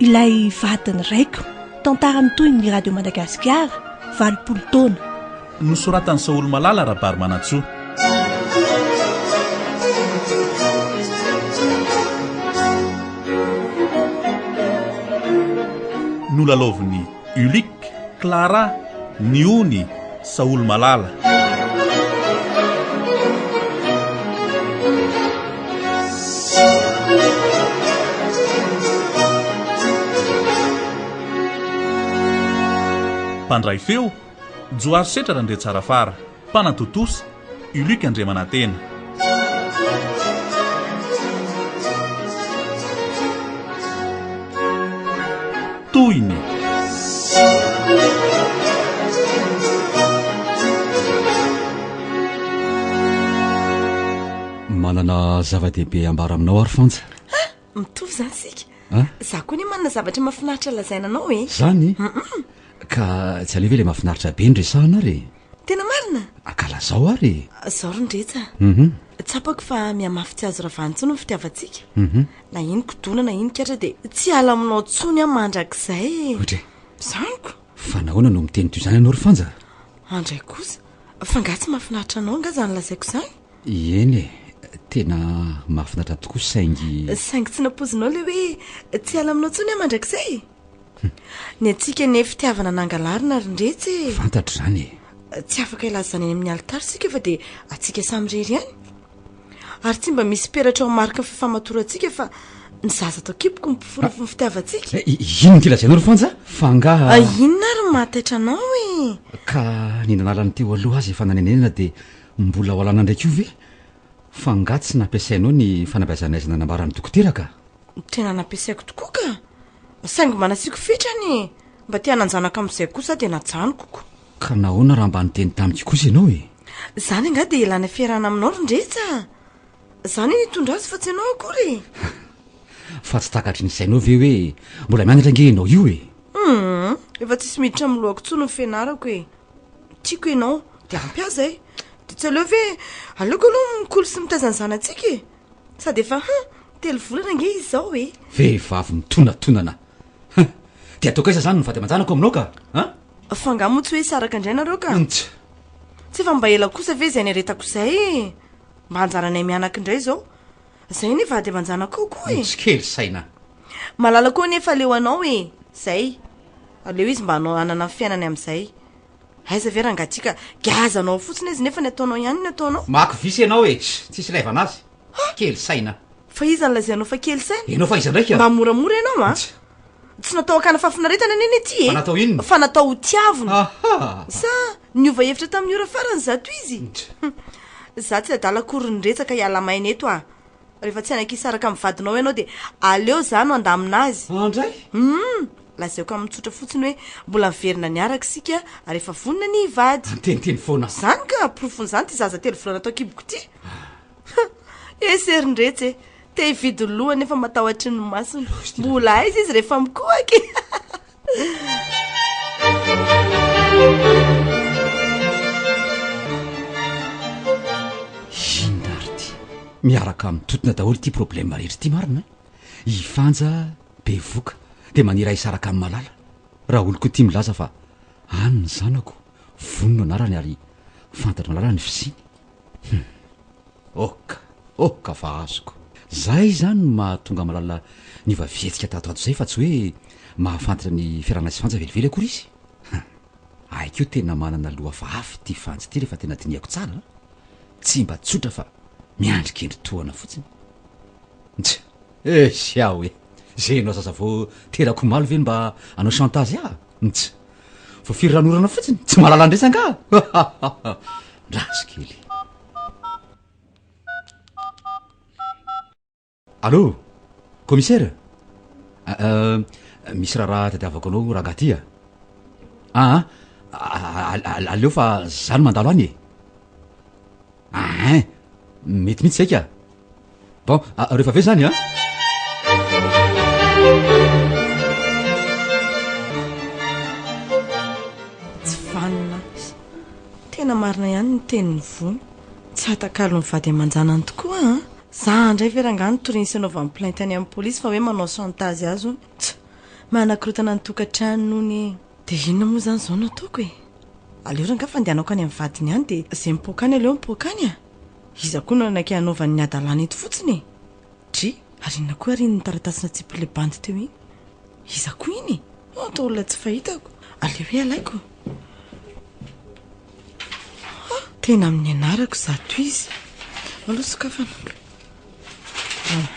Ilay vadin'ny raiko. Tantara mitohy ny Radio Madagasikara, 80 taona. Nosoratan'i Saholomalala Rabarimanantsoa. Nolalaovin'i Ulick, Clara, Ny Ony, Saholomalala. Mpandray feo, Johary Setra Randriatsarafara. Mpanatontosa, Uluc Andriamanantena. Tohiny. Manana zava-dehibe ambara aminao ary Fanja. Ha! Mitovy izany isika. Za koa anie manana zavatra mahafinaritra lazaina anao e. Zany? Ka tsy aleo ve ilay mahafinaritra be no resahana ary e? Tena marina? Ankalazao ary e! Zao ry Ndretsa a! Tsapako fa mihamafy tsy azo ravana intsony ny fitiavantsika. Na ino kidona na ino katra dia tsy hiala aminao intsony aho mandrakizay e! Ohatry e! Izany ko! Fa nahoana no miteny toy izany ianao ry Fanja? Andray kosa! Fa angaha tsy mahafinaritra anao angaha izany lazaiko izany? Eny e! Tena mahafinaritra tokoa saingy. Saingy tsy nampoizinao ilay hoe tsy hiala aminao intsony aho mandrakizay e! Ny antsika anie fitiavana nangalarina ry Ndretsy e! Fantatro izany e! Tsy afaka hilaza izany eny amin'ny alitara isika fa dia antsika samy irery ihany. Ary tsy mba misy peratra ho mariky ny fifamatorantsika fa ny zaza ato an-kiboko no mpiforofo ny fitiavantsika. Inona ity lazainao ry Fanja? Fa angaha. Inona ary no mahataitra anao e? Ka ny nanala ny teo aloha aza efa nanenenana dia mbola ho alana indray koa ve? Fa angaha tsy nampiasainao ny fanabeazan'aizana nambaran'ny dokotera ka? Tena nampiasaiko tokoa ka! Saingy mba nasiako fetrany e! Mba te hanan-janaka amin'izay kosa aho dia najanoko ko. Ka nahoana raha mba niteny tamiko kosa ianao e? Izany angaha dia ilana fiarahana aminao ry Ndretsa a! Izaho anie nitondra azy fa tsy ianao akory e! Fa tsy takatry ny sainao ve hoe mbola mianatra ange ianao io e? Hum! Efa tsisy miditra amin'ny lohako intsony ny fianarako e! Tiako ianao dia ampy ahy izay! Dia tsy aleo ve aleoko aloha mikolo sy mitaiza ny zanatsika e! Sady efa hum! Telo volana ange izy izao e! Vehivavy mitonatonana! Hum! Dia ataoko aiza izany ny vady aman-janako aminao ka? An? Fa angaha moa tsy hoe hisaraka indray nareo ka? Ntsy! Tsy efa mba ela kosa ve izay niaretako izay e! Mba anjaranay mianaka indray izao. Izay anie vady aman-janakao koa e! Ntsy kely saina! Malala koa anie efa leo anao e! Izay! Aleo izy mba hanao hanana ny fiainany amin'izay. Aiza ve rangaha ty ka giazanao fotsiny izy nefa ny ataonao ihany ny ataonao. Mako visy ianao e! Tsisy ilaivana azy. Kely saina. Fa iza no lazainao fa kely saina? Ianao fa iza ndraiky a? Mba moramora ianao a! Tsa. Tsy natao hakana fahafinaretana anie ny aty e! Fa natao inona? Fa natao ho tiavina. Aha! Sa niova hevitra tamin'ny ora farany zato izy? Tsa. Za tsy adala akory niretsaka hiala maina eto a! Rehefa tsy hanaiky hisaraka amin'ny vadinao ianao dia aleo za no handamina azy. Andray? Humm! Lazaiko aminy tsotra fotsiny hoe mbola miverina niaraka isika ary efa vonona ny hivady. Miteniteny foana. Zany ka! Porofon'izany ity zaza telo volana ato an-kiboko ity. Hum! Esy ery ndretsy e! Te hividy ny lohany nefa matahotry ny masony. Mbola aiza izy rehefa mikohaka e! Inona ary ity? Miaraka mitotona daholo ity problème rehetra ity marina a! I Fanja bevoka dia maniry hisaraka amin'i Malala. Raoul koa ity milaza fa any ny zanako, Vony no anarany ary fantatr'i Malala ny fisiany. Hum. Ok, ok fa azoko. Zay izany no mahatonga Malala niova fihetsika tato ato zay fa tsy hoe mahafantatra ny fiarahana sy Fanja velively akory izy. Hum. Hay koa tena manana loha hafahafa ity Fanja ity rehefa tena dinihako tsara an. Tsy mba tsotra fa miandry kendry tohana fotsiny. Ntsy! Esy aho e! Ze enao zaza vao teraka omaly ve no mba hanao chantage ahy? Ntsy! Vao firy ranonorana fotsiny? Tsy mahalala an-dresy angaha? Ndraso kely. Allô? Commissaire? Euh, misy raharaha tadiavako anao rangahy ty a. Aa, aleo fa za no mandalo any e. Ahin, mety mihitsy zay ka. Bon, rehefa avy eo zany an. Tsy vanona. Tena marina ihany ny tenin'i Vony. Tsy atakalo ny vady aman-janany tokoa an! Za indray ve rangahy no toriany sy anaovany plainte any amin'ny polisy fa hoe manao chantage azy hono. Tsa! Manakorotana ny tokantrano hono e. Dia inona moa izany izao no ataoko e? Aleo rangahy fandehanako any amin'ny vadiny any dia izay mipoaka any aleo mipoaka any a! Iza koa no hanaiky hanaovany ny hadalana eto fotsiny e? Dry, ary inona koa ary iny taratasy natsipin'ilay bandy teo iny? Iza koa iny e? Oh, toa olona tsy fahitako. Aleo hoe alaiko. Ah, tena amin'ny anarako izato izy. Aleo sokafana. Ah,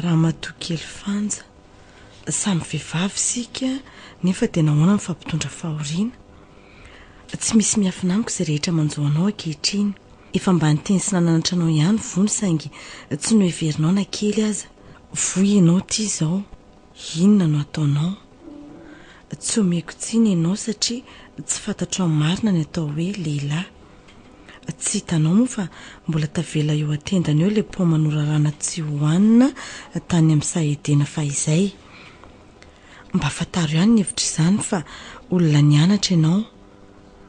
Ramatoa kely Fanja. Samy vehivavy isika nefa dia nahoana mifampitondra fahoriana? Tsy misy miafina amiko izay rehetra manjo anao ankehitriny. Efa mba niteny sy nananatra anao ihany vony saingy tsy noheverinao na kely aza. Voa ianao ity izao, inona no ataonao? Tsy omeko tsiny ianao satria tsy fantatrao marina ny atao hoe lehilahy. Tsy hitanao moa fa mbola tavela eo an-tendany eo ilay paoma norarana tsy hohanina tany amin'ny saha Edena fahizay. Mba fantaro ihany ny hevitr'izany fa olona nianatra ianao.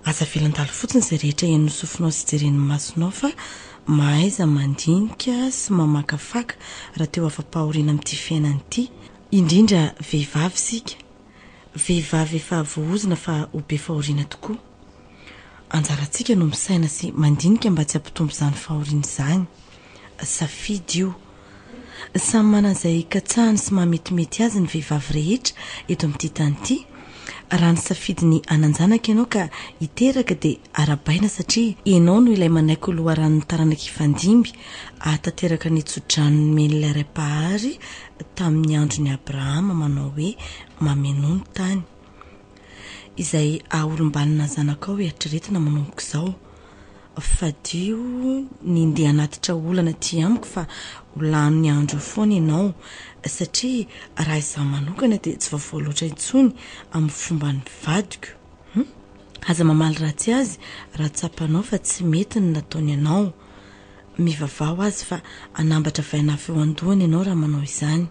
Aza avela handalo fotsiny izay rehetra henon'ny sofinao sy jeren'ny masonao fa mahaiza mandinika sy mamakafaka raha te ho afa-pahoriana amin'ity fiainana ity. Indrindra vehivavy isika. Vehivavy efa voahozona fa ho be fahoriana tokoa. Anjarantsika no misaina sy mandinika mba tsy hampitombo izany fahoriana izany. Safidy io. Samy manana izay katsahany sy mahametimety azy ny vehivavy rehetra eto amin'ity tany ity. Raha nisafidy ny hanan-janaka ianao ka hiteraka dia arahabaina satria ianao no ilay manaiky ho loharanon'ny taranaka hifandimby hahatanteraka ny tsodrano nomen'ilay Ray Mpahary tamin'ny andron'i Abrahama manao hoe mamenoa ny tany. Izay haha-olom-banona ny zanakao eritreretina manomboka izao. Fadio ny ndeha hanatitra olana aty amiko fa ho lany andro eo foana ianao satria raha izaho manokana dia tsy vaovao loatra intsony amin'ny fomban'ny vadiko. Hum? Aza mamaly ratsy azy raha tsapanao fa tsy mety ny nataony anao. Mivavaha ho azy fa hanambatra vainafo eo an-dohany ianao raha manao izany.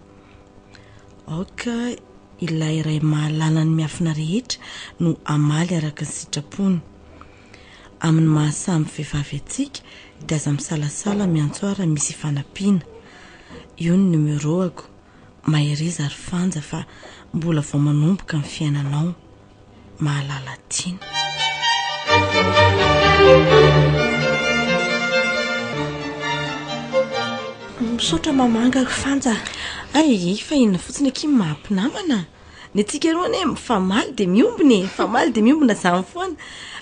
Aoka ilay Ray mahalala ny miafina rehetra no hamaly araka ny sitrapony. Amin'ny maha samy vehivavy antsika dia aza misalasala miantso ahy raha misy ifanampiana. Io ny numéro-ako. Mahereza ry Fanja fa mbola vao manomboka ny fiainanao. Mahalala tiana. Misaotra mamanga ry Fanja a. Ay, fa inona fotsiny akia ny maha mpinamana? Ny antsika roa anie mifamaly dia miombona e, mifamaly dia miombona izany foana.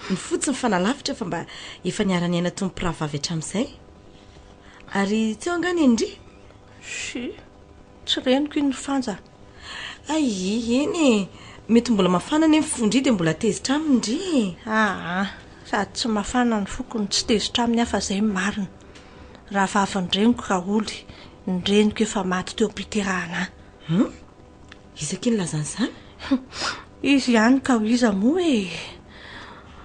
Ny fo tsy mifanalavitra fa mba efa niara-niaina toy ny mpirahavavy hatramin'izay. Ary tsy eo angaha ny an-dry? Shi, tsy reniko iny ry Fanja a. Ay, eny e, mety mbola mafana anie ny fon-dry dia mbola tezitra aminy ndry e. Aa, sady tsy mafana ny foko no tsy tezitra aminy aho fa izay no marina. Rahavavin'ny reniko Raholy, ny reniko efa maty teo am-piterahana ahy. Hum? Iza akia nilaza an'izany? Izy ihany ka ho iza moa e!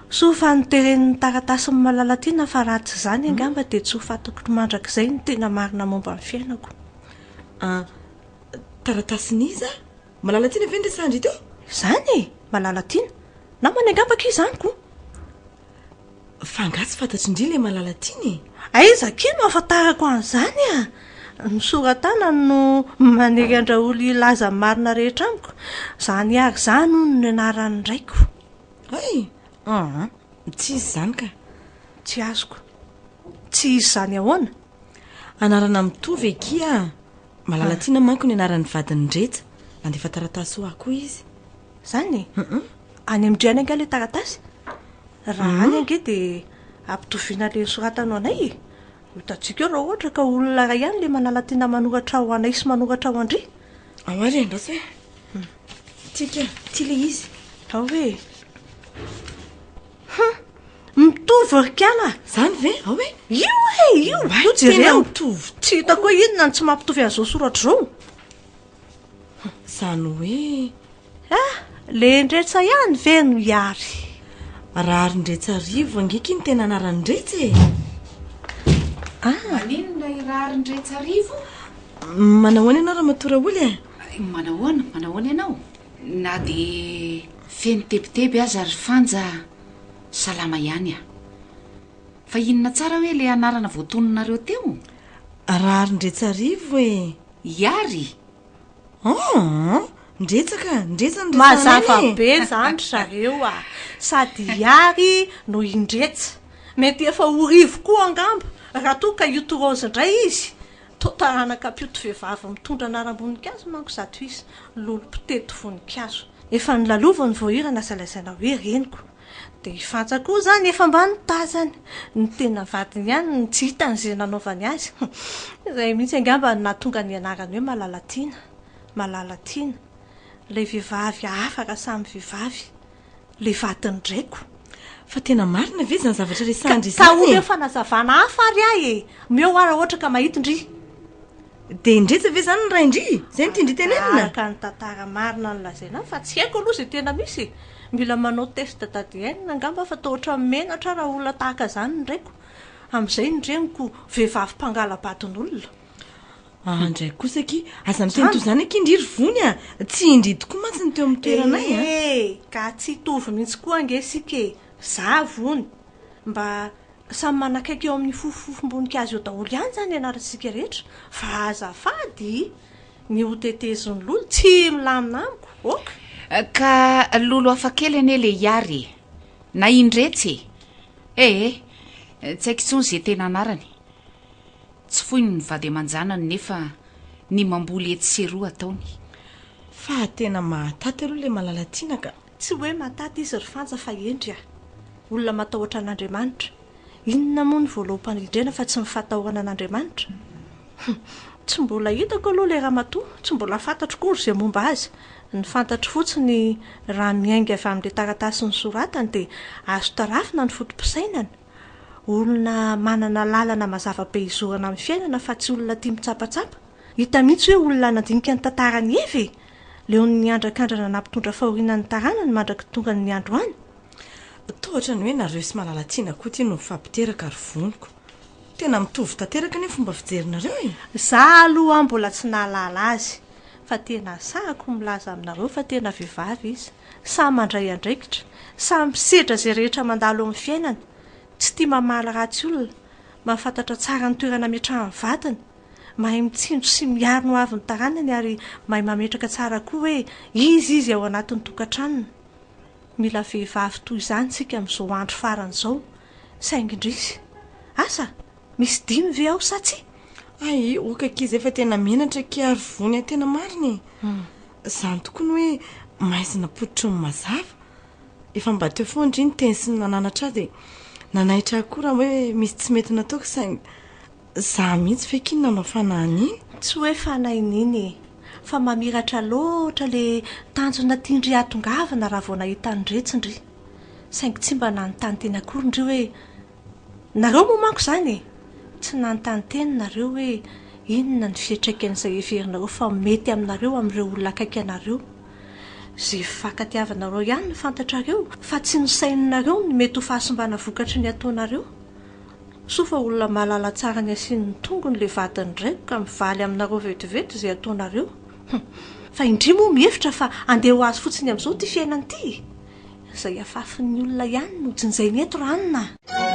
Soa fa noteren'ny taratasin'i Malalatiana fa raha tsy izany angamba dia tsy ho fantako mandrakizay ny tena marina momba ny fiainako. Ah, taratasin'iza? Malalatiana ve no resahan-dry teo? Izany e! Malalatiana. Namany angamba akia izany ko! Fa angaha tsy fantatry ndry ilay Malalatiana e? Aiza akia no ahafantarako an'izany a! Ny sora-tanany no manery an-dRaholy hilaza ny marina rehetra amiko. Izany ary izany hono no anaran'ny raiko. Hay! Aa! Tsy izy izany ka! Tsy azoko. Tsy izy izany ahoana? Anarana mitovy akia a! Malalatiana manko ny anaran'ny vadin'i Ndretsa. Nandefa taratasy ho ahy koa izy. Izany e? Any amin-dry any angaha ilay taratasy? Raha any ange dia ampitoviana ilay nosoratany ho anay e! Ho hitantsika eo raha ohatra ka olona iray ihany ilay manala tiana manoratra ho anay sy manoratra ho an-dry. Ao ary e, andraso e! Ity akia, ity ilay izy. Ao e! Hum! Mitovy ry kala! Izany ve? Ao e! Io e! Io! Io jereo! Mitovy! Tsy hitako hoe inona no tsy mampitovy an'izao soratra izao. Izany hoe. Ah! Le Ndretsa ihany ve no hiary? Raharindretsarivo ange ky ny tena anaran'i Ndretsa e! Ah! Maninona i Raharindretsarivo? Manahoana ianao Ramatoa Raholy e? Manahoana, manahoana ianao? Na dia feno tebiteby aza ry Fanja, salama ihany aho. Fa inona tsara hoe ilay anarana voatononareo teo? Raharindretsarivo e! Hiary? Aa! Ndretsaka, ndretsa no Mazava resahanay e! be zany ry zareo a! Sady hiary no hindretsa. Mety efa ho rivo koa angamba raha toa ka hioty raozy indray izy. Toa taranaka mpioty vehivavy mitondra anaram-boninkazo manko izato izy, lolo mpitety voninkazo. Efa nolalovany voahirana aza lazaina hoe reniko. Dia i Fanja koa izany efa mba nitazany. Ny tena vadiny ihany no tsy hitany izay nanaovany azy. Izay mihitsy angamba no nahatonga ny anarany hoe Malalatiana. Malalatiana. Ilay vehivavy hafa raha samy vehivavy. Ilay vadin'ny raiko. Fa tena marina ve izany zavatra resahan-dry Ka izany e? omeo fanazavana hafa ary ahy e! Omeo aho raha ohatra ka mahita ndry. Dia indretsa ve izany ny rain-dry? Izay no tian-dry tenenina? Araka ny tantara marina nolazaina fa tsy haiko aloha izay tena misy e! Mila manao test d'ADN angamba fa toa ohatran'ny menatra raha olona tahaka izany ny raiko. Amin'izay ny reniko vehivavy mpangala-badin'olona. Ah ndray kosa akia, aza miteny toy izany akia ndry ry Vony a! Tsy indry tokoa mantsy ny teo amin'ny toeranay a! Ee, ka tsy hitovy mihitsy koa ange isika e! Za Vony, mba samy manakaiky eo amin'ny fofofofom-boninkazo eo daholo ihany izany ianarantsika rehetra, fa azafady ny ho tetezin'i Lolo tsy milamina amiko, ok? Ka Lolo hafakely anie le Hiary e! Na indretsy e! Ee, tsy haiko intsony izay tena anarany. Tsy foiny ny vady aman-janany nefa ny mamboly etsy sy eroa ataony. Fa tena mahataty aloha ilay Malalatiana ka. Tsy hoe mahataty izy ry Fanja fa hendry a! Olona matahotra an'Andriamanitra. Inona moa ny voaloham-pandrindrena fa tsy ny fahatahorana an'Andriamanitra? Hum! Tsy mbola hitako aloha ilay ramatoa, tsy mbola fantatro akory izay momba azy. Ny fantatro fotsiny raha miainga avy amin'ilay taratasy nosoratany dia azo tarafina ny foto-pisainana. Olona manana lalana mazava be hizorana amin'ny fiainana fa tsy olona tia mitsapatsapa. Hita mihitsy hoe olona nandinika ny tantaran'i Eva e! Leon'ny niandrakandrana nampitondra fahoriana ny taranany mandraky tongany ny androany. Toa ohatran'ny hoe nareo sy Malalatiana koa ity no mifampiteraka ry voniko. Tena mitovy tanteraka anie ny fomba fijerinareo e! Za aloha mbola tsy nahalala azy fa tena sahako milaza aminareo fa tena vehivavy izy. Samy mandray andraikitra, samy misedra izay rehetra mandalo amin'ny fiainana, tsy tia mamaly ratsy olona, mahafantatra tsara ny toerana ametrahan'ny vadiny, mahay mitsinjo sy miaro ny hoavin'ny taranany ary mahay mametraka tsara koa hoe iza izy ao anatin'ny tokantranony. Mila vehivavy toy izany isika amin'izao andro farany izao, saingy indrisy. Asa, misy dimy ve ao sa tsia? Hay, ok akia zay fa tena menatra akia ary vony a, tena marina e! Zany tokoa ny hoe maizina pototry ny mazava. Efa mba teo foana ndry niteny sy nananatra ahy dia nanaitra ahy koa raha hoe misy tsy mety nataoko saingy za mihitsy ve akia no nanao fanahy an'iny? Tsy hoe fanahy iniana e! Fa mamiratra loatra le tanjona tian-dry hahatongavana raha vao nahita an'iretsy ndry. Saingy tsy mba nanontany tena akory ndry hoe Nareo moa manko izany e! Tsy nanontany tena nareo hoe inona ny fiantraikan'izay heverinareo fa mety aminareo amin'ireo olona akaiky anareo. Izay fifankatiavanareo ihany no fantatrareo fa tsy nosaininareo ny mety ho fahasimbana vokatry ny ataonareo. Soa fa olona mahalala tsara ny hasian'ny tongony ilay vadin'ny raiko ka mivaly aminareo vetivety izay ataonareo. Hum! Fa indria moa mihevitra fa andeha ho azy fotsiny amin'izao ity fiainana ity e! Izay afafin'ny olona ihany no jinjainy eto ranona a!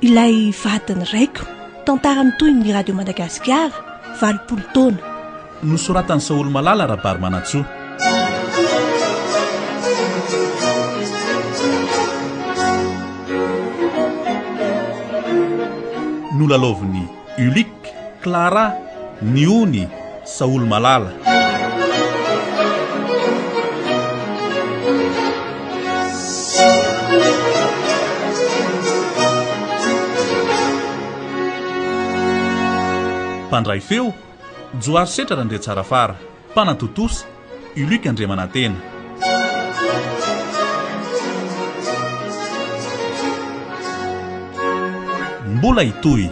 Ilay vadin'ny raiko. Tantara mitohy ny Radio Madagasikara, 80 taona. Nosoratan'i Saholomalala Rabarimanantsoa. Nolalaovin'i Ulick, Clara, Niony, Saholomalala. Mpandray feo, Johary Setra Randriatsarafara, mpanatontosa, Uluc Andriamanantena. Mbola hitohy.